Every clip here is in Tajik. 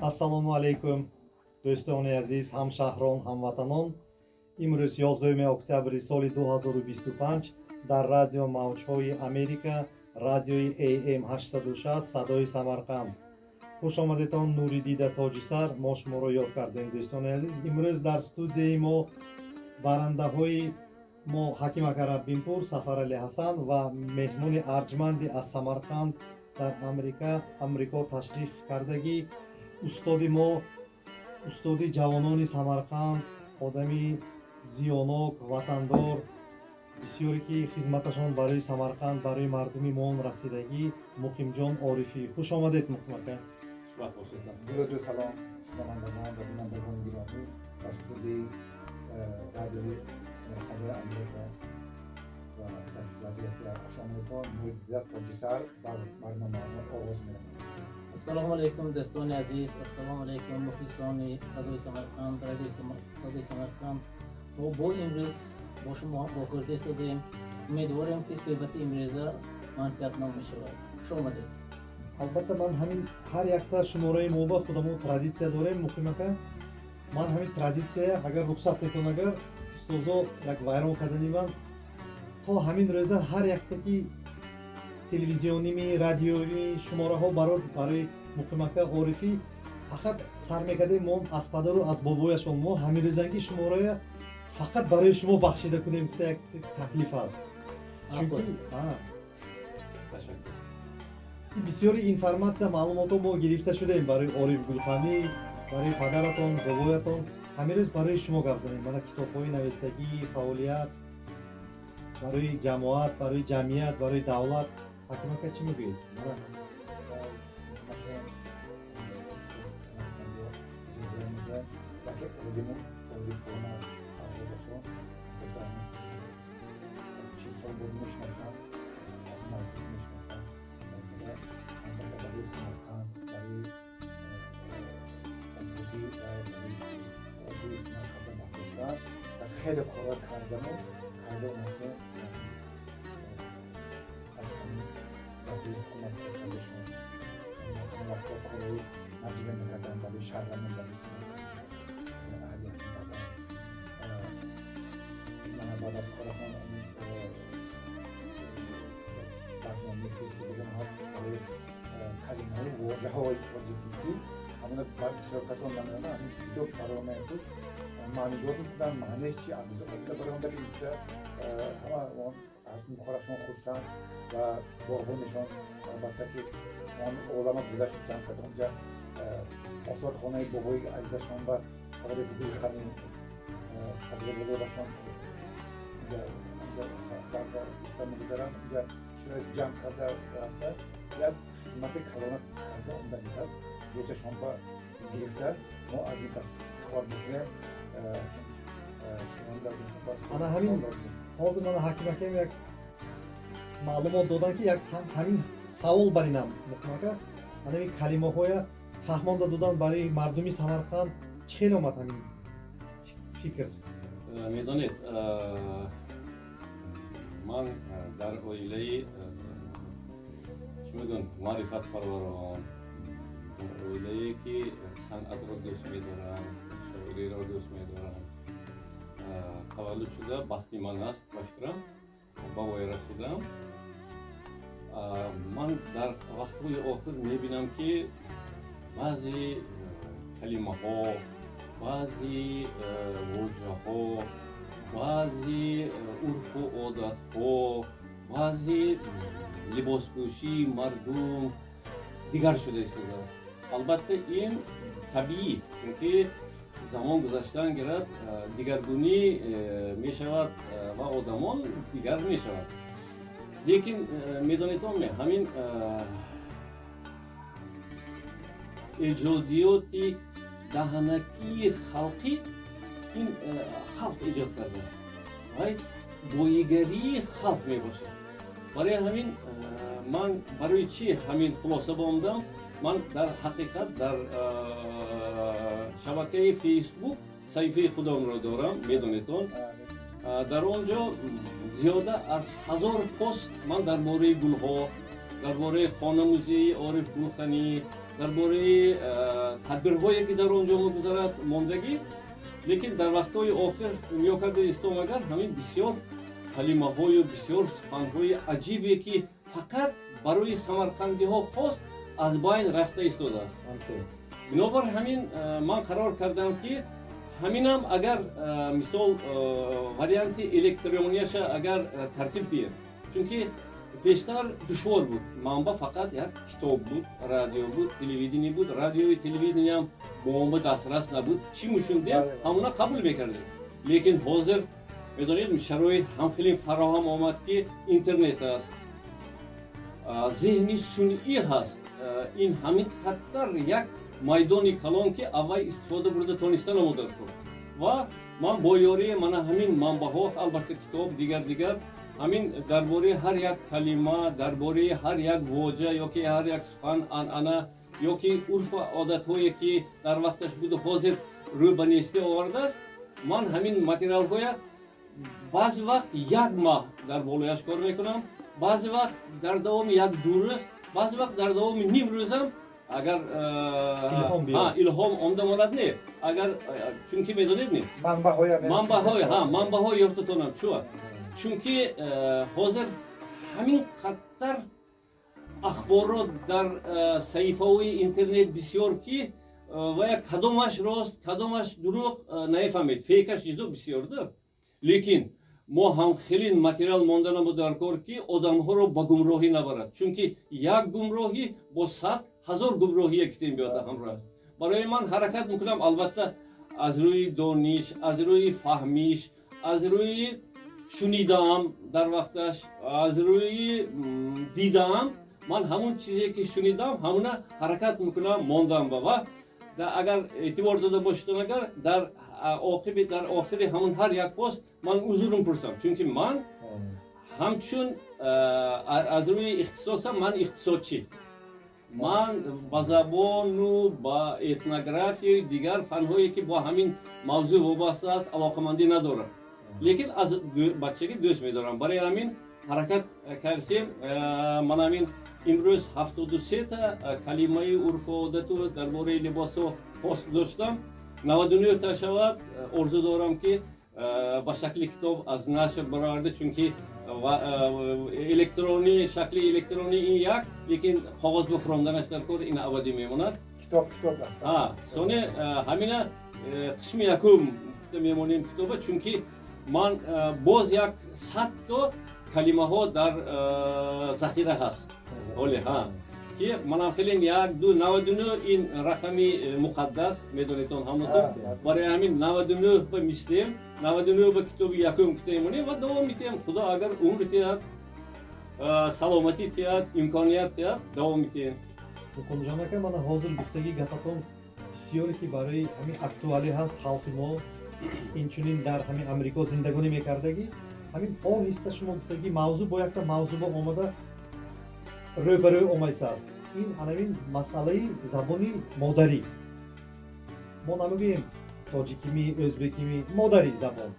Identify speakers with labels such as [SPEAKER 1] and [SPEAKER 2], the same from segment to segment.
[SPEAKER 1] Ассалому алайкум, дӯстони азиз, ҳамшаҳрон, ҳамватанон. Имрӯз, 11 октябри соли 2025, дар радио Мавҷҳои Америка, радиои AM 860, Садои Самарқанд. Хуш омадетон, нури дида, тоҷисар. Мо шуморо ёд кардем, дӯстони азиз. Имрӯз дар студияи мо барандаҳои мо Ҳаким ака Раббинпур, Сафарали Ҳасан ва меҳмони арҷманди аз Самарқанд дар Амрико ташриф кардагӣ, устоди мо, устоди ҷавонони Самарқанд, одами зиёнок, ватандор, бисёре ки хизматашон барои Самарқанд, барои мардуми мо расидагӣ, Муқимҷон Орифӣ. Хуш омадед, Муқим ака.
[SPEAKER 2] Хушбахт бошед.
[SPEAKER 3] Дуруду салом, шунавандагон ва бинандагони гиромӣ дар студияи радиои Самарқанди Амрика ва дар Филаделфия. Хушомадетон, нури тоҷисар. Барномаро оғоз менамоем.
[SPEAKER 4] Ассалому алайкум, дӯстони азиз, ассалому алайкум, мухлисони Садои Самарқанд, радиои Садои Самарқанд. Мо бо имрӯз бо шумо вохӯрда истодаем. Умедворем, ки суҳбати имрӯза манфиатнок мешавад. Хуш омадед.
[SPEAKER 1] Албатта, ман ҳамин ҳар якта шумораи мо ба худамо традитсия дорем, Муқим ака. Ман ҳамин традитсия, агар рухсат детон, агар устозо, як вайрон кардани ман то ҳамин рӯза ҳар якта ки телевизионими, радиои шумораҳо барои Муқим ака Орифӣ фақат сар мекардем мо аз падару аз бобояшон. Мо ҳамин рӯзанги шуморая фақат барои шумо бахшида кунем, як таклиф аст, чунки
[SPEAKER 2] Ташаккур.
[SPEAKER 1] Бисёри информатсия, маълумотҳо мо гирифта шудаем барои Ориф Гулханӣ, барои падаратон, бобоятон. Ҳамин рӯз барои шумо гап занем. Мана китобҳои навистагӣ, фаъолият барои ҷамоат, барои ҷамъият, барои давлат. Ҳаким ака, чӣ мегӯед? Мана.
[SPEAKER 3] Масалан, яке олиму орифона авлодашон, 40 сол боз мешинасам, аз наздик мешинасам. Албатта, барои Самарқанд, барои ободӣ ва барои обрӯи Самарқанда бардоштан аз хеле корҳо кардану карда омасем. Аз ҳамин радиои ҳукумат кардашон вақто корҳои наҷиба мекардам барои шаҳрамон, барои Самарқанд, аҳли ватан. Мана, баъд аз корашон барномаи фейсбукашон ҳаст барои калимаҳои, вожаҳои тоҷикӣ, ки ҳамона бисёр касон намедонанд. Ҳамин китоб баромаи хуш маънидор мекунанд, маънеш чи баромада ки бисёр ҳама аз ин корашон хурсанд ва боғбонешон. Албатта, ки он олама гузашт, ҷамъ карда онҷа осорхонаи бобои азизашон ба Ориф Гулханӣ, падарбузургашон мегузаранд, унҷа ҷамъ карда рафта, як хизмати калона карда омадани кас рӯзашон ба гирифта. Мо аз ин кас ифтихор мекунем.
[SPEAKER 1] Ана ҳамин ҳозир мана Ҳаким акам як маълумот доданд, ки як ҳамин савол баринам. Муқим ака, ҳамин калимаҳоя фаҳмонда додан барои мардуми Самарқанд чӣ хел омад ҳамин фикр?
[SPEAKER 2] Медонед, ман дар оилаи, чӣ мегӯянд, маърифатпарварон, дар оилае ки санъатро дӯст медоранд, шоириро дӯст медоранд, таваллуд шуда, бахти ман аст, ба фикрам, ба воя расидам. Ман дар вақтҳои охир мебинам, ки баъзе калимаҳо, баъзе вожаҳо, баъзе урфу одатҳо, баъзе либоспӯшии мардум дигар шуда истодааст. Албатта, ин табиӣ, чунки замон гузаштан гирад, дигаргунӣ мешавад ва одамон дигар мешавад. Лекин медонедон, ҳамин эҷодиёти даҳанакии халқӣ, ин халқ эҷод кардааст, вай боигарии халқ мебошад. Барои ҳамин ман барои чӣ ҳамин хулоса омадам? Ман дар ҳақиқат дар шабакаи Фейсбук саҳифаи худамро дорам, медонедон. Дар он ҷо зиёда аз 1000 пост ман дар бораи гулҳо, дар бораи хона музеи Ориф Гулханӣ, дар Дар бораи тадбирҳое, ки дар он ҷо мегузарад, мондагӣ. Лекин дар вақтҳои охир нигоҳ карда истом, агар ҳамин бисёр калимаҳою бисёр суханҳои аҷибе, ки фақат барои самарқандиҳо хос, аз байн рафта истодааст. Бинобар ҳамин ман қарор кардам, ки ҳаминам агар мисол варианти электронияша агар тартиб диҳем, чунки пештар душвор буд. Манба фақат як китоб буд, радио буд, телевидение буд. Радиои телевидениям бо дастрас набуд. Чӣ мешундем, ҳамона қабул мекардем. Лекин ҳозир, медонед, шароит ҳам хеле фароҳам омад, ки интернет аст, зеҳни сунъӣ ҳаст. Ин ҳамин қадар як майдони калон, ки аввал истифода бурда тониста намодар кор. Ва ман бо ёрии мана ҳамин манбаъҳо, албатта китоб, дигар дигар, ҳамин дар бораи ҳар як калима, дар бораи ҳар як воҷа ё ки ҳар як сухан, анъана ё ки урфу одатҳое, ки дар вақташ буду ҳозир рӯ ба нестӣ овардааст, ман ҳамин материалҳоя баъзе вақт як маҳ дар болояш кор мекунам, баъзе вақт дар давоми як ду рӯз, баъзе вақт дар давоми ним рӯзам, агар илҳом омда монад. Не, агар, чунки медонед, не, манбаъҳои, ҳа, манбаъҳои ёфта тонам. Чуа? Чунки ҳозир ҳамин қадар ахборот дар саҳифаҳои интернет бисёр, ки ва як кадомаш рост, кадомаш дурӯғ наефаҳмед. Фейкаш чизо бисёр да. Лекин мо ҳам хеле материал монда набуд дар кор, ки одамҳоро ба гумроҳӣ набарад, чунки як гумроҳӣ бо сад ҳазор гумроҳие китем биёда ҳамроҳ. Барои ман ҳаракат мекунам, албатта, аз рӯи дониш, аз рӯи фаҳмиш, аз рӯи шунидаам дар вақташ, аз рӯи дидаам. Ман ҳамун чизе, ки шунидам, ҳамуна ҳаракат мекунам мондам. Ва агар эътибор дода бошедон, агар дар оқиби, дар охири ҳамун ҳар як пост ман узр мепурсам, чунки ман ҳамчун аз рӯи ихтисосам ман иқтисодчӣ, ман ба забону ба этнографияю дигар фанҳое, ки бо ҳамин мавзӯъ вобаста аст, алоқамандӣ надорам, лекин аз бачагӣ дӯст медорам. Барои ҳамин ҳаракат кардем. Ман ҳамин имрӯз 73-та калимаи урфу одату дар бораи либосҳо пост гузоштам, 99-та шавад. Орзу дорам, ки ба шакли китоб аз нашр бароварда, чунки электронӣ, шакли электронӣ ин як, лекин коғоз бифуронданаш дар кор, ин абадӣ мемонад.
[SPEAKER 3] Китоб китоб аст.
[SPEAKER 2] Соне ҳамина қисми якум гуфта мемонем китоба, чунки ман боз як садто калимаҳо дар захира ҳаст ҳоле, ҳа, ки манам хеле як ду 99, ин рақами муқаддас, медонедон ҳаматон. Барои ҳамин 99 ба мислем, 99 ба китоби якум гуфта мемонем ва давом метиҳем. Худо агар умр тиҳад, саломатӣ тиҳад, имконият тиҳад, давом метиҳем.
[SPEAKER 1] Муқомҷон ака, мана ҳозир гуфтагӣ гапатон бисёре, ки барои ҳамин актуалӣ ҳаст. Халқи мо инчунин дар ҳамин Амрико зиндагонӣ мекардагӣ, ҳамин оҳиста шумо гуфтагӣ мавзӯъ бо якта мавзӯъ бо омада рӯбарӯ омайсааст. Ин анамин масъалаи забони модарӣ. Мо намегӯем тоҷикими, ӯзбекими, модарӣ забон.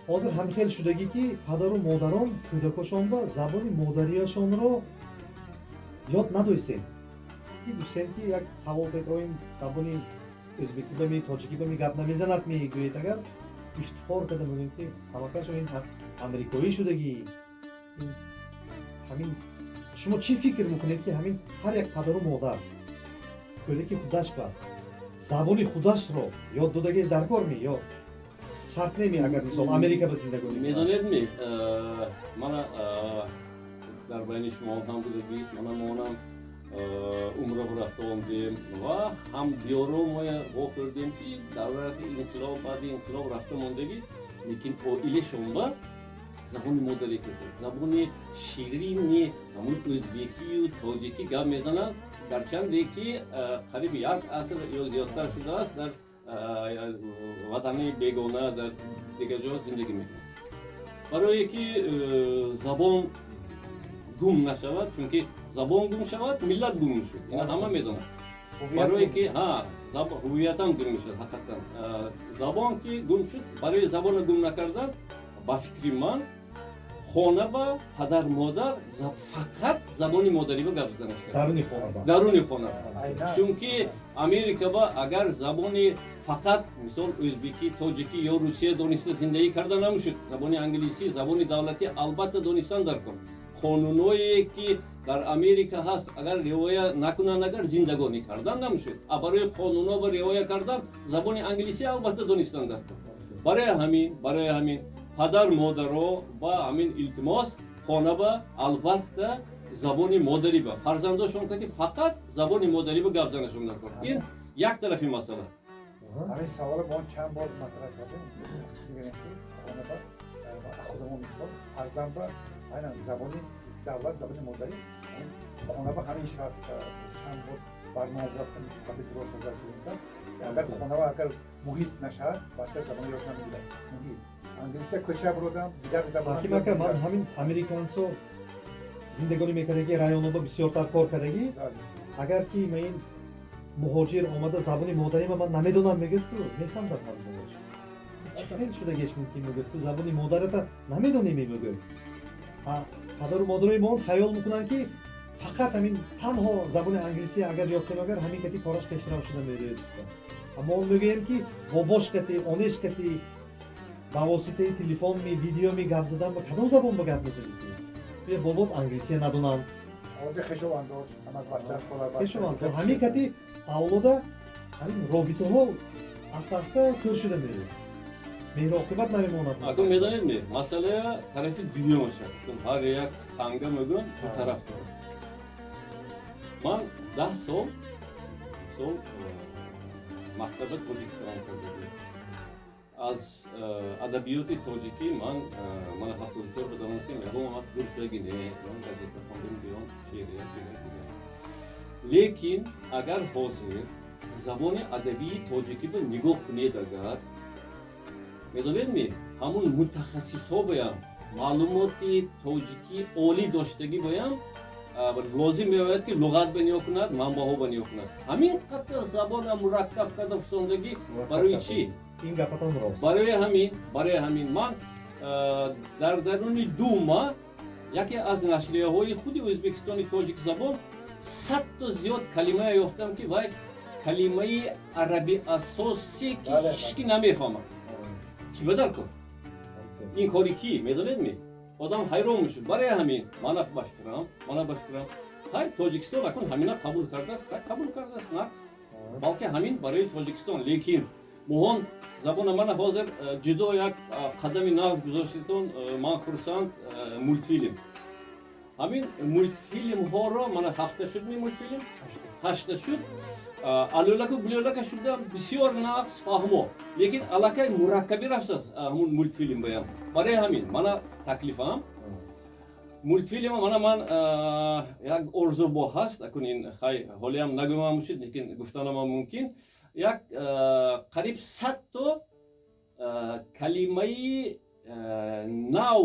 [SPEAKER 1] Ҳозир ҳамхел шудагӣ, ки падару модарон кӯдакошон ба забони модариашонро ёд надоистем, ки дӯстем, ки як савол тед: забони ӯзбекӣ ба ми, тоҷикӣ ба ми гап намезанад мегӯед, агар ифтихор карда мегӯем, ки ҳамакашо ин амрикоӣ шудагӣ. Ин ҳамин шумо чӣ фикр мекунед, ки ҳамин ҳар як падару модар кӯдаки худаш ба забони худашро ёд додагиаш дар кор ми ё шарт неми, агар мисол Америка ба зиндагонӣ кунад?
[SPEAKER 2] Медонед ми, мана дар байни шумо ҳам будагист, мана монам умра рафта омдем ва ҳам диёро моя вохӯрдем, ки даврати инқилоб, баъди инқилоб рафта мондагӣ, лекин оилашонба забони модарӣ, забони ширини ҳамун ӯзбекию тоҷикӣ гап мезананд, гарчанде ки қариб як аср ё зиёдтар шудааст, дар ватани бегона, дар дигар ҷо зиндагӣ мекунанд. Барое ки забон гум нашавад, чунки забон гум шавад, миллат гум мешуд, ина ҳама медонад. Барое ки ҳувиятам гум мешуд ҳақиқатан забон ки гум шуд. Барои забонро гум накардан, ба фикри ман, хона ба падар модар фақат Забони модариба гап заданаш.
[SPEAKER 1] Даруни хона.
[SPEAKER 2] Даруни хона, чунки Америкаба агар забони фақат, мисол, ӯзбекӣ, тоҷикӣ ё русия дониста зиндагӣ карда намешуд. Забони англисӣ, забони давлатӣ, албатта, донистан дар кор. Қонуное ки дар Америка ҳаст, агар риоя накунанд, агар зиндагонӣ кардан намешуд. А барои қонунҳо ба риоя кардан забони англисӣ, албатта, донистан дар кор. Барои ҳамин падар модаро ба ҳамин илтимос: хонаба, албатта, забони модариба фарзандошон ки фақат забони модариба гап занашон дар кор. Ин як тарафи масъала.
[SPEAKER 3] Ҳамин савола мо чанд бор матраҳ кардем, ки хонаба худамон, мисол, фарзандба айнан забони давлат, забони модарӣ хонаба. Ҳамин шарт чанд бор барнома аст. Агар хонаба, агар муҳит нашавад, бача забон ёд намегирад. Муҳит англисия кӯча буродам, дигар.
[SPEAKER 1] Ҳаким ака, ман ҳамин американцо зиндагонӣ мекардагӣ, районоба бисёртар кор кардагӣ. Агар ки ма ин муҳоҷир омада, забони модарима ман намедонам мегӯяд ку, механдад ҳазболаш. Хел шудагеш мумкин, мегӯяд, ту забони модарата намедонӣ, мегӯяд. Падару модарои мо хаёл мекунанд, ки фақат ҳамин танҳо забони англисӣ агар ёд кунем, агар ҳамин кати кораш пешрав шуда меравед. Аммо мегӯем, ки бобош кати, онеш кати ба воситаи телефонми, видеоми гап задан, ба кадом забон ба гап мезанед? Бобот англисия надонанд. Ҳамин кати авлода ҳамин робитаҳо аста аста кӯр шуда меравад, меҳроқибат намемонад.
[SPEAKER 2] Ако медонед, ме масъала тарафи дуюм аша. Ҳар як танга, мегӯям, ду тараф дорад. Ман 10 сол мактаба тоҷикӣ тамом карда. Аз адабиёти тоҷикӣ ман мана 74 ба донистем, ягон вақт дур шудаги не, ягон газета хондем, биён шеърия, дигар дигар. Лекин агар ҳозир забони адабии тоҷикиро нигоҳ кунед, агар медонед, ми ҳамун мутахассисҳо боям маълумоти тоҷикӣ олӣ доштагӣ боям лозим меояд, ки луғат ба нигоҳ кунад, манбаъҳо ба нигоҳ кунад. Ҳамин қадр забона мураккаб карда фурсондагӣ барои чӣ?
[SPEAKER 1] Ин гапатон рост.
[SPEAKER 2] Барои ҳамин ман дар даруни 2 маҳ яке аз нашрияҳои худи Ӯзбекистони тоҷикзабон 100-то зиёд калимае ёфтам, ки вай калимаи араби асосе, ки ҳички намефаҳмад. Ки ба дар кор ин кори кӣ, медонед, ми одам ҳайрон мешуд. Барои ҳамин мана ба фикрам, хай, Тоҷикистон акун ҳамина қабул кардааст, хай, қабул кардааст, нақс, балки ҳамин барои Тоҷикистон. Лекин моҳон забона мана ҳозир ҷудо як қадами нағз гузоштитон, ман хурсанд. Мультфилм, ҳамин мультфилмҳоро мана ҳафта шуд, ми мультфилм ҳашта шуд, алӯлаку булӯлака шуда, бисёр нағз, фаҳмо, лекин аллакай мураккабӣ рафтааст ҳамун мультфилм баям. Барои ҳамин мана таклифам мультфилма мана ман як орзу бо ҳаст. Акун ин хай ҳолиам нагӯям шуд, лекин гуфтанамам мумкин: як қариб 100-то калимаи нав,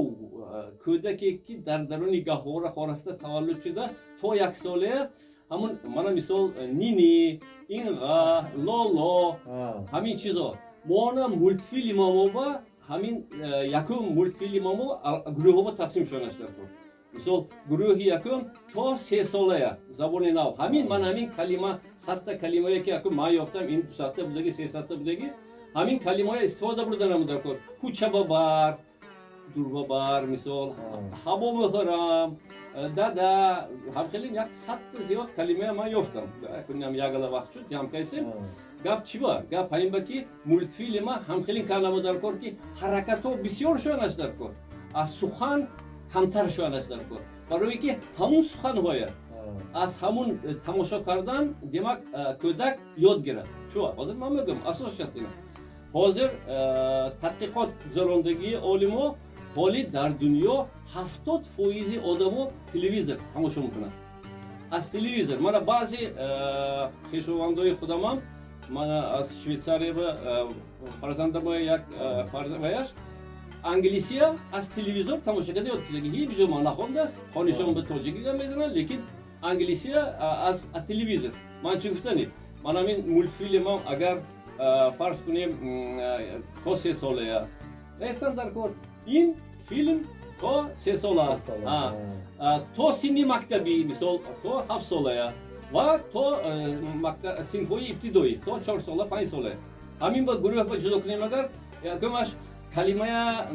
[SPEAKER 2] кӯдаке ки дар даруни гаҳвора хорафта таваллуд шуда то яксолая, ҳамун мана мисол нини, инға, лоло, ҳамин чизо моона мультфилмамоба, ҳамин якум мультфилмамо гурӯҳҳо тақсим шуданаш дар кор. Мисол, гурӯҳи якум то 3 солая забони нав. Ҳамин ман ҳамин калима, 100-та калимае ки якум ман ёфтам, ин 200-та будаги, 300-та будагист, ҳамин калимаҳоя истифода бурданам дар кор. Кӯча ба бар, дур ба бар, мисол, ҳаво мехӯрам, дада, ҳамхелин як 100-та зиёд калимая ман ёфтам. Кунам ягала вақт шуд, ҷамъ кайсем. Гап чӣ ба гап? Ҳамин ба ки мультфилма ҳамхелин кардамо дар кор, ки ҳаракатҳо бисёр шуданаш дар кор, аз сухан камтар шуданаш дар кор, барое ки ҳамун суханҳоя аз ҳамун тамошо кардан, демак, кӯдак ёд гирад. Чу ҳозир ман мегӯям, асос аст ина. Ҳозир тадқиқот гузарондагии олимо, ҳоли дар дунё 70 фоизи одамо телевизор тамошо мекунанд, аз телевизор. Мана баъзе хешовандои худамам, мана аз Швейтсария фарзандамо, як фарзандаяш англисия аз телевизор тамошо карда ёд кидаги. Ҳеҷ ҷо ман нахондааст, хонишон ба тоҷикӣ гап мезананд, лекин англисия аз телевизор. Ман чӣ гуфтани? Ман ҳамин мультфилмам агар фарз кунем, то 3 солая нестан дар кор, ин филм. То 3 сола, то синни мактабӣ, мисол, то 7 солая ва то синфҳои ибтидоӣ, то 4 сола, 5 сола. Ҳамин ба гурӯҳ ба ҷудо кунем агар, якумаш калимая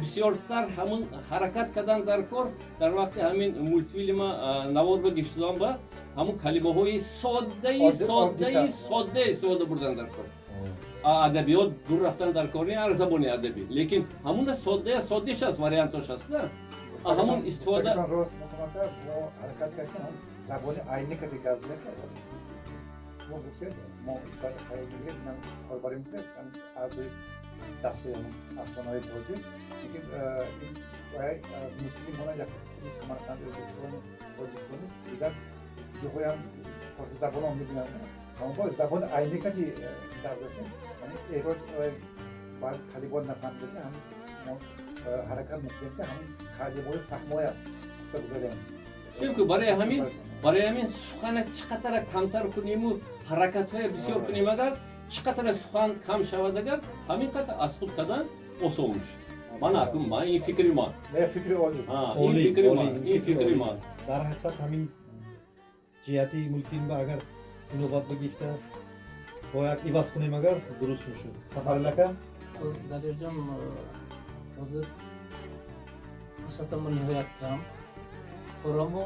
[SPEAKER 2] бисёртар ҳамун ҳаракат кардан дар кор. Дар вақти ҳамин мультфилма навор ба гифтидан ба ҳамун калимаҳои соддаи соддаи содда истифода бурдан дар кор. Адабиёт дур рафтан дар кор не, ҳар забони адабӣ, лекин ҳамуна соддая соддеш аст, вариантош аст, да, ҳамун истифода.
[SPEAKER 3] Рост, ҳаракат кардем, забони айни кади гап занем. Мо гуфтем, мо корбарем аъзои дастаи афсонаҳои тоҷик, лекин мультфилм мона як Самарқанд, Ӯзбекистони, Тоҷикистони, дигар ҷоҳоям форсизабонон мебинанд. Аммо забони айни кади гап засем, эрод баъд калимот нафаҳмида, ҳам мо ҳаракат мекунем, ки ҳамин калимаҳои фаҳмоя гуфта гузарем.
[SPEAKER 2] Чунки барои ҳамин сухана чӣ қадара камтар куниму ҳаракатҳоя бисёр кунем агар, чӣ қадара сухан кам шавад агар, ҳамин қадр аз худ кардан осон мешавад. Ман акун ман ин фикри ман.
[SPEAKER 3] Фикри олӣ.
[SPEAKER 2] Ин фикри ман, ин фикри ман.
[SPEAKER 1] Дар ҳақиқат, ҳамин ҷиҳати мультфилм агар инобат бигифта бо як иваз кунем агар, дуруст мешуд. Сафарали ака.
[SPEAKER 4] Далерҷон, ҳозир фурсатамо ниҳоят кам, корамо,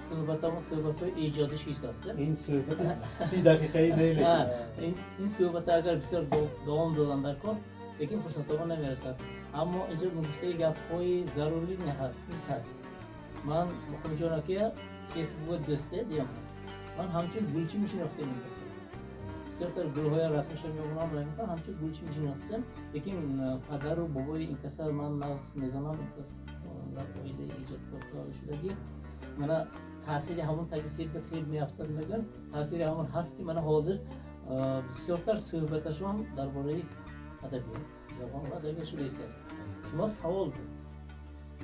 [SPEAKER 4] суҳбатамо суҳбатҳои эҷодӣ шист.
[SPEAKER 1] Ин суҳбати 30 дақиқаи не.
[SPEAKER 4] Ин суҳбата агар бисёр давом додан дар кор, лекин фурсатҳомо намерасад. Аммо инҷо гуфтаи гапҳои зарурӣ низ ҳаст. Ман Муқимҷон акия Фейсбука дӯсте диям, ман ҳамчун гулчи мешинохтем ин каса. Бисёртар гулҳоя расмаша мебурам, мекунам, ҳамчун гулчи мешинохтем. Лекин падару бобои ин каса ман нағз медонам. Ин кас дар оилаи эҷодкор таваллуд шудагӣ. Мана таъсири ҳамон таги себ ба себ меафтад мегӯям, таъсири ҳамон ҳаст, ки мана ҳозир бисёртар суҳбаташон дар бораи адабиёт, забон ва адабиёт шуда истааст. Шумо савол буд: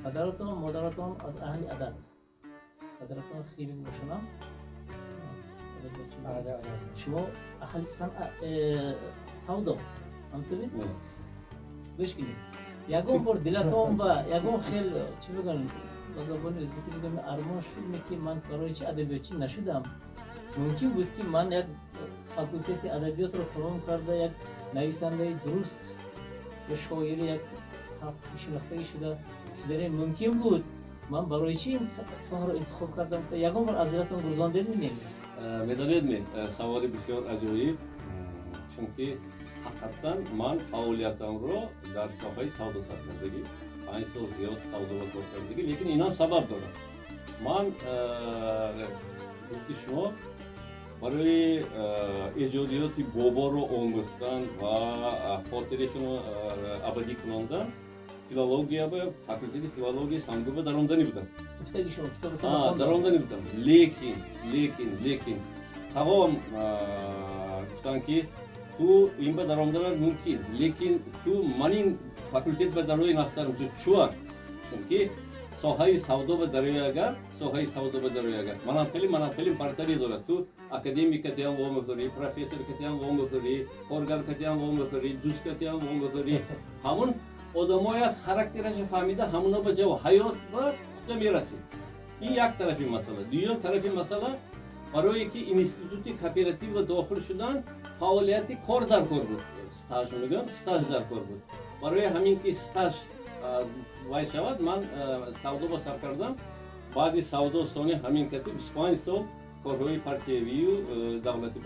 [SPEAKER 4] падаратон, модаратон аз аҳли адаб, падаратон химик бошанам, шумо аҳли савдо, ҳамтури. Гӯш кунед, ягон бор дилатон ба ягон хел, чӣ мегӯям, ба забони ӯзбекӣ мегӯям, армон шудме, ки ман барои чи адабиётчӣ нашудам? Мумкин буд, ки ман як факултети адабиётро тамом карда, як нависандаи дуруст ё шоири як шинохтагӣ шуда шудане мумкин буд. Ман барои чи ин соҳаро интихоб кардам? Ягон бор аз дилатон гузондед ми?
[SPEAKER 2] Медонед ми, саволи бисёр аҷоиб, чунки ҳақиқатан ман фаъолиятамро дар соҳаи савдо сар кардагӣ, 5 сол зиёд савдо кор кардагӣ, лекин инам сабаб дорад. Ман, гуфти шумо, барои эҷодиёти боборо омӯхтан ва хотирашонро абадӣ кунондан филология ба факултети филологияи СамГУба даромданӣ будам. Даромданӣ будам, лекин тағом гуфтанд, ки ту ин ба даромданат мумкин, лекин ту манин факултет ба дарои нахтар. Чуа? Чунки соҳаи савдо ба дарои агар, соҳаи савдо ба дарои агар, манам хеле бартарӣ дорад. Ту академик катиам вомехӯрӣ, профессор катиам вомехӯрӣ, коргар катиам вомехӯрӣ, дӯст катиам вомехӯрӣ. Ҳамун одамоя характераша фаҳмида, ҳамуна ба ҷавоб ҳаёт ба пухта мерасӣ. Ин як тарафи масъала. Дуюм тарафи масъала, барое ки институти кооперативба дохил шудан, фаъолияти кор дар кор буд, стаж мегӯям, стаж дар кор буд. Барои ҳамин ки стаж вай шавад, ман савдо ба сар кардам. Баъди савдо сони ҳамин кати 25 сол корҳои партиявию давлатӣ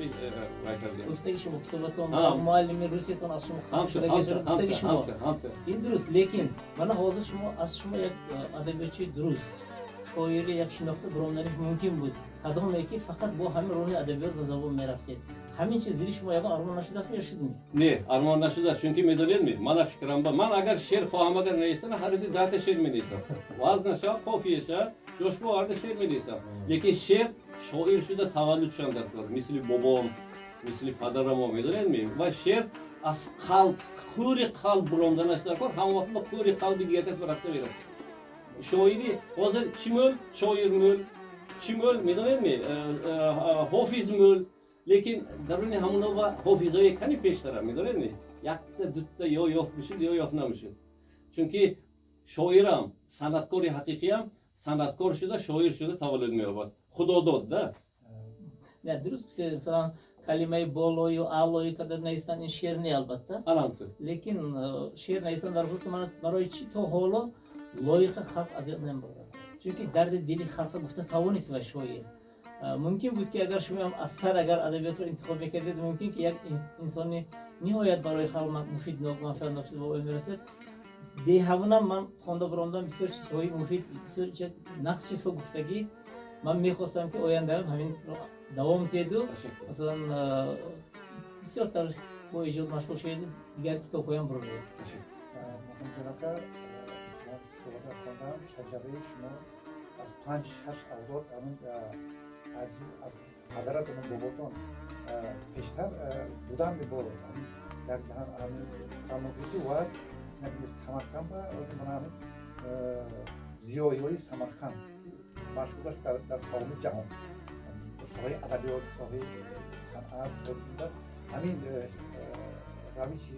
[SPEAKER 2] вай кардем.
[SPEAKER 4] Гуфтаги шумо, китобатон, муаллими русиятон аз шумо гуфтаги шумо, ин дуруст. Лекин мана ҳозир шумо аз шумо як адабиётчии дуруст, шоири як шинохта биромданиш мумкин буд, кадоме ки фақат бо ҳамин роҳи адабиёт ва забон мерафтед. Ҳамин чиз дили шумо ягон армон нашудааст ё шудми?
[SPEAKER 2] Не, армон нашудааст, чунки медонед ми, мана фикрам ба ман агар шеър хоҳам агар нависам, ҳар рӯзи 10 та шеър менависам, вазнаша, қофияша, ҷошбо оварда шеър менависам. Лекин шеър шоир шуда таваллуд шудан дар кор, мисли бобом, мисли падарамо, медонед ми, ва шеър аз қалб, кӯри қалб буромданаш дар кор. Ҳамон вақт ба кӯри қалби дигар кас рафта мерад. Шоири ҳозир чӣ мӯл, шоир мӯл, чӣ мӯл, медонед ми, ҳофиз мӯл, лекин даруни ҳамуно ба ҳофизое кани пештара, медонед ми, якта дутта ё ёфт мешуд, ё ёфт намешуд, чунки Шоирам, санъаткори ҳақиқиам санъаткор шуда, шоир шуда таваллуд меёбад, Худо дод да.
[SPEAKER 4] Не, дуруст гуфтед. Масалан, калимаи болою аълою када навистан, ин шеър не, албатта.
[SPEAKER 2] Анамту.
[SPEAKER 4] Лекин шеър навистан дар худ барои чӣ то ҳоло лоиқа халқ аз ёд намебарад? Чунки дарди дили халқа гуфта тавонист ва шоир. Мумкин буд, ки агар шумоам аз сар агар адабиётро интихоб мекардед, мумкин ки як инсони ниҳоят барои халқ муфид, манфиатнок шуда ба мерасед. Беҳамунам ман хонда баромадам, бисёр чизҳои муфид, бисёр нақс чизҳо гуфтагӣ. Ман мехостам, ки ояндаам ҳамин давом диҳеду, масалан, бисёртар бо эҷод машғул шаведу, дигар китобҳоям буроред.
[SPEAKER 3] Муҳамҷон ака, ман китобата хондам. Шаҷараи шумо аз панҷ шаш авлод, ҳамин аз падаратон, боботон пештар будан бо дар ҳамин ва Самарқанд ба мана ҳамин зиёиҳои Самарқанд машҳур аст дар тамоми ҷаҳон, соҳаи адабиёт, соҳаи санъат. Ҳамин равиши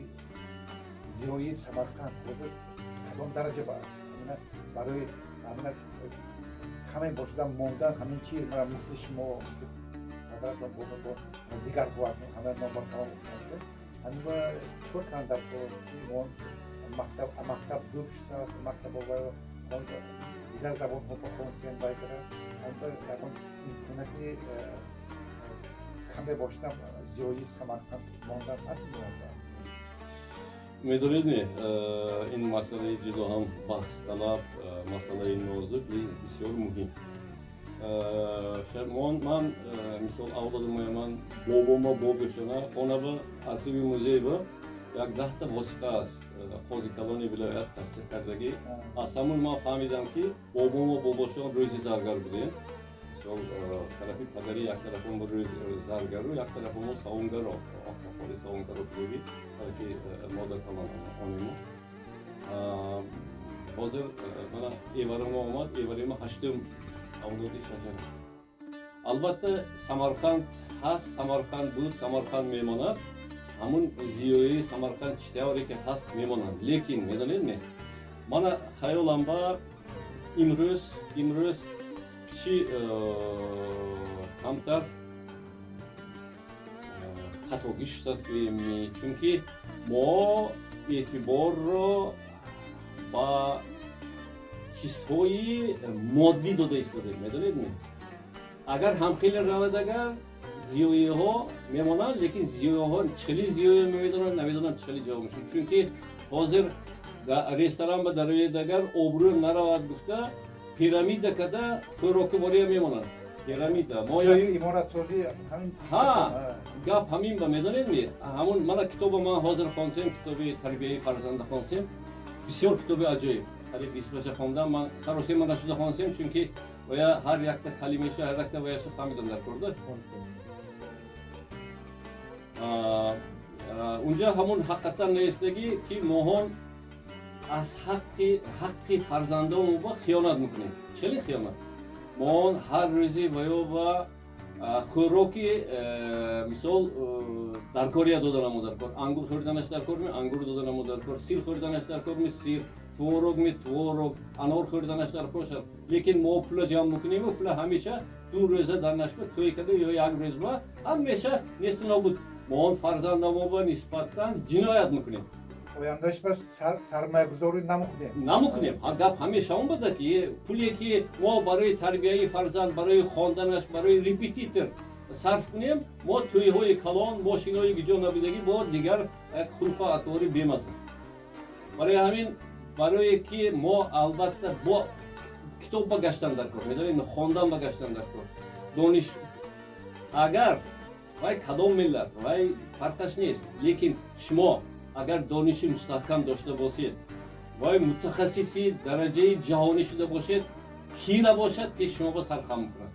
[SPEAKER 3] зиёии Самарқанд ҳозир кадом дараҷа ба барои ҳамина каме бошидан мондан, ҳамин чи мисли шумо, мисли падаратон, бо дигар ҳама номбар, ҳамин ба чикор карданд дар мактаб дур шудааст, мактаб дигар забонҳо хонсиан байкара, ягон имконияти каме бошидан зиёии Самарқанд мондан ҳаст?
[SPEAKER 2] Медонед, не, ин масъалаи ҷудо ҳам баҳсталаб, масъалаи нозук, бисёр муҳим. Ман, мисол, авлодумоя, ман бобома, бобешона хонаба, архиви музейба як 10-та восиқа аст, қози калони вилоят тасдиқ кардагӣ. Аз ҳамун ман фаҳмидам, ки бобомо, бобошон рӯзи заргар будем. Мисол, тарафи падарӣ як тарафон заргару, як тарафомо савунгаро, оқсақоли савунгаро будагӣ, тарафи модар калон онимо. Ҳозир мана эварамо омад, эварамо ҳаштум авлоди шаҷара. Албатта, Самарқанд ҳаст, Самарқанд буд, Самарқанд мемонад. Ҳамун зиёии Самарқанд чӣ тавре ки ҳаст, мемонанд. Лекин медонед, ме, мана хаёлам ба имрӯз чӣ камтар хатогӣ шудааст гӯем, чунки мо эътиборро ба чизҳои моддӣ дода истодем. Медонед, ме, агар ҳамхеле равад, агар зиёиҳо мемонанд, лекин зиёиҳо чӣ зиёӣ мемедонанд, намедонам чӣ хеле ҷавоб мешуд, чунки ҳозир ресторан ба дароед, агар обрӯ наравад гуфта, пирамида када хӯрокивория мемонанд, пирамида. Ҳа, гап ҳамин ба, медонед, ми, ҳамун мана китоба ман ҳозир хонсем, китоби тарбияи фарзанда хонсем, бисёр китоби аҷоиб. Қариб 20 баша хондам, ман саросема нашуда хонсем, чунки оя ҳар якта калимаша, ҳар якта ваяша фаҳмидам дар корда. Унҷа ҳамун ҳақиқатан навистагӣ, ки моҳон аз ҳаққи фарзандонмо хиёнат мекунем. Чели хиёнат? Моҳон ҳар рӯзи ваё ба хӯроки, мисол, даркория доданамо даркор, ангур хӯрданаш даркор ми, ангур доданамо даркор, сир хӯрданаш даркор ми, сир, творог ми, творог, анор хӯрданаш даркор. Лекин мо пула ҷамъ мекунему, пула ҳамеша 2 рӯза дар нашба тӯй карда ё як рӯзба ҳамеша несту нобуд. Мо он фарзандамо нисбатан ҷиноят мекунем.
[SPEAKER 3] Ояндааш ба сармоягузорӣ намекунем.
[SPEAKER 2] Намекунем. Гап ҳамеша он буда, ки пуле ки мо барои тарбияи фарзанд, барои хонданаш, барои репетитор сарф кунем, мо тӯйҳои калон, мошинои гиҷо набудагӣ, бо дигар як хулқу атвори бемаза. Барои ҳамин, барое ки мо албатта бо китоб ба гаштан дар кор, медонед, хондан ба гаштан дар кор, дониш. Агар вай кадом миллат, вай фарқаш нест, лекин шумо агар дониши мустаҳкам дошта бошед, вай мутахассиси дараҷаи ҷаҳонӣ шуда бошед, кӣ набошад, пеш шумо ба сархам мекунад.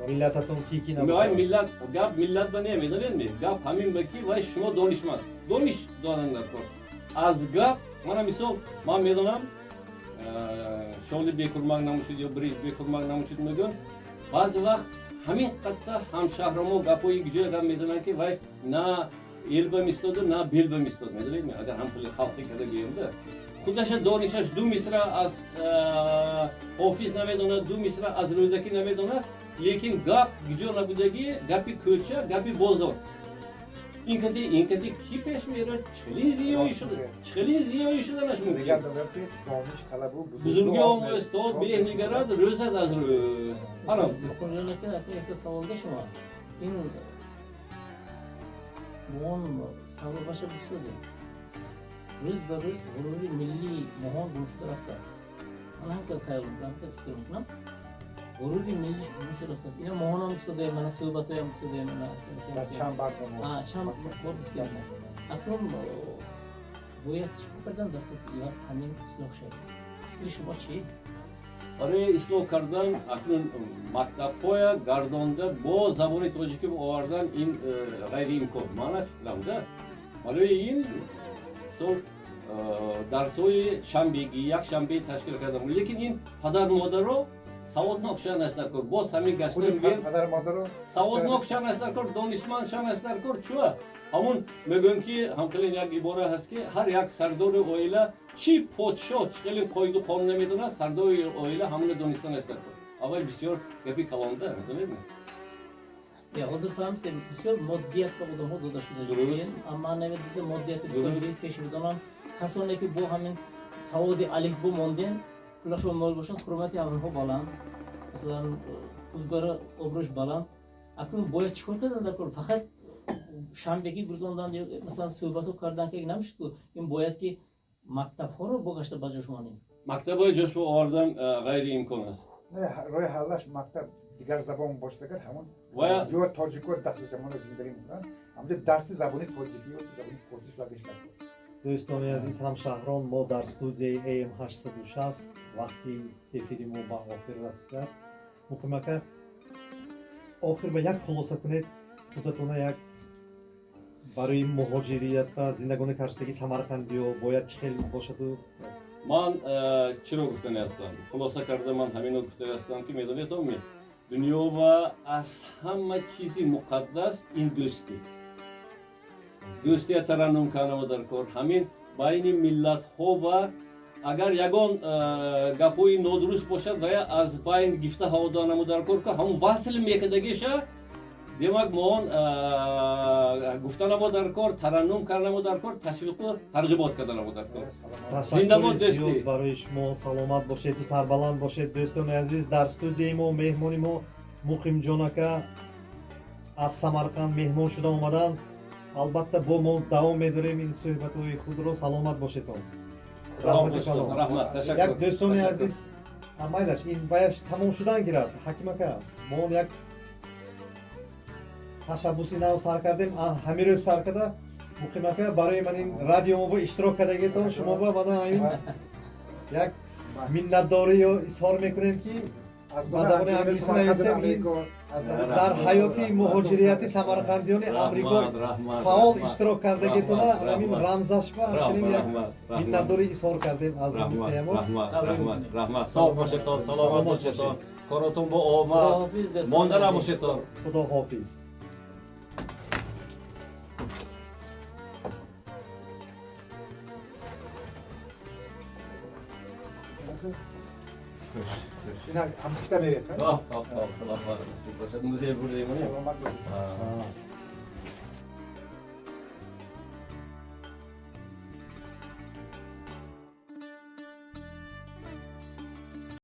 [SPEAKER 1] Миллататон ки ки
[SPEAKER 2] вай
[SPEAKER 1] набошад.
[SPEAKER 2] Миллат, гап миллат ба не, медонед, ме, гап ҳамин ба ки вай шумо донишманд, дониш доранд дар кор. Аз гап мана, мисол, ман медонам, шоли бекурмак намушид ё биринҷ бекурмак намушид мегӯянд. Баъзе вақт ҳамин қадда ҳамшаҳрамо гапҳои гиҷоя гап мезананд, ки вай на. эл ба мистоду, на бел ба мистод, медонед, агар ҳам хеле халқи када гӯемда, худаша донишаш ду мисра аз Ҳофиз намедонад, ду мисра аз Рӯдакӣ намедонад, лекин гап гиҷо набудагӣ, гапи кӯча, гапи бозор. Ин кати ки пеш мерад? Чихелин зиёӣ шуданаш мумкин? Бузургӣ омӯз то беҳ нигарад рӯзат аз рӯз. Ҳаром.
[SPEAKER 4] Муқимҷон ака, якта саволда шумо. Ин моҳон сабабаша бисёдем. Рӯз ба рӯз ғурури миллии моҳон гум шуда рафтааст. Ман ҳам кал хаёл мекунам, ҳам кал фикр мекунам. Ғурури миллӣ гум шуда рафтааст. Ина моҳонам гуфтадаем, мана суҳбатҳоям гуфтадаем, мана
[SPEAKER 3] чанд барнома.
[SPEAKER 4] Чанд бор гуфтем. Акнун бояд чӣ кор кардан дар ҳамин ислоҳ шавад? Фикри шумо чӣ?
[SPEAKER 2] Барои ислоҳ кардан акнун мактабҳоя гардонда бо забони тоҷикӣ овардан ин ғайриимкон, мана фикрамда. Барои ин мисол дарсҳои шанбегӣ, якшанбе ташкил кардам, лекин ин падар модаро саводнок шуданаш дар кор. Боз ҳамин гаштан саводнок шуданаш дар кор, донишманд шуданаш дар кор. Чуа ҳамун мегӯем ки ҳамхеле як ибора ҳаст, ки ҳар як сардори оила, чӣ подшоҳ чӣ хеле қоиду қонун намедонад, сардори оила ҳамуна донистанаш дар кор. Аввал бисёр гапи калонда, медонед?
[SPEAKER 4] Ҳозир фаҳмсем, бисёр моддият ба одамҳо дода шуда, амма намедида моддияти бисёр пеш медонам. Касоне ки бо ҳамин саводи алифбо мондем, пулашон мол бошад, ҳурмати ҳаминҳо баланд, масалан, пулдора обрӯш баланд. Акнун бояд чӣ кор кардан дар кор? Фақат шанбегӣ гузондан, масалан, суҳбатҳо кардан ки намешуд ку, ин бояд ки мактабҳоро бо гашта ба ҷош монем.
[SPEAKER 2] Мактабҳои ҷош овардан ғайриимкон аст.
[SPEAKER 3] Роҳи ҳаллаш мактаб дигар забон бошад, агар ҳамон ҷо тоҷико дарси забонро зиндагӣ мекунанд, ҳамҷо дарси забони тоҷикӣ ё забони форсӣ шуда бештар.
[SPEAKER 1] Дӯстони азиз, ҳамшаҳрон, мо дар студияи AM 860 вақти эфири мо ба охир расидааст. Муқим ака, охир ба як хулоса кунед худатона, як барои муҳоҷирият ва зиндагонӣ кардаги самарқандиё бояд чӣ хел бошаду?
[SPEAKER 2] Ман чиро гуфтани ҳастам? Хулоса карда ман ҳамино гуфтани ҳастам, ки медонед, оми дунё ва аз ҳама чизи муқаддас ин дӯстӣ. Дӯстия тараннум кардамо дар кор ҳамин байни миллатҳо ва агар ягон гапҳои нодуруст бошад ва аз байн гифта ҳаво донамо дар кор, ки ҳамон васл мекардагиша. Демак, мо он гуфтанамо дар кор, тараннум кардамо дар кор, ташвиқу тарғибот карданамо дар кор.
[SPEAKER 1] Зиндабод дӯстӣ барои шумо, саломат бошеду сарбаланд бошед. Дӯстони азиз, дар студияи мо меҳмони мо Муқимҷон ака аз Самарқанд меҳмон шуда омаданд. Албатта, бо мо давом медорем ин суҳбатҳои худро. Саломат бошедон. Як дӯстони азиз, майлаш, ин баяш тамом шудан гирад. Ҳаким ака, мо он як ташаббуси нав сар кардем, ҳамин рӯз сар карда. Муқим ака, барои ман ин радио мо бо иштирок кардагитон шумо ба мана ҳамин як миннатдориё изҳор мекунем, ки ба забони англисӣ навистем. Дар ҳаёти муҳоҷирияти самарқандиёни Амрико фаъол иштирок кардагитона ҳамин рамзаш ба миннатдорӣ изҳор кардем аз номи сеямо.
[SPEAKER 2] Раҳмат, соғ бошедон, саломат бошедон, коротон бо омад, монда набошедон.
[SPEAKER 1] Худо ҳофиз.
[SPEAKER 3] Ина ҳам кита меред.
[SPEAKER 2] Музей бурдаем.
[SPEAKER 3] Саломат бошед.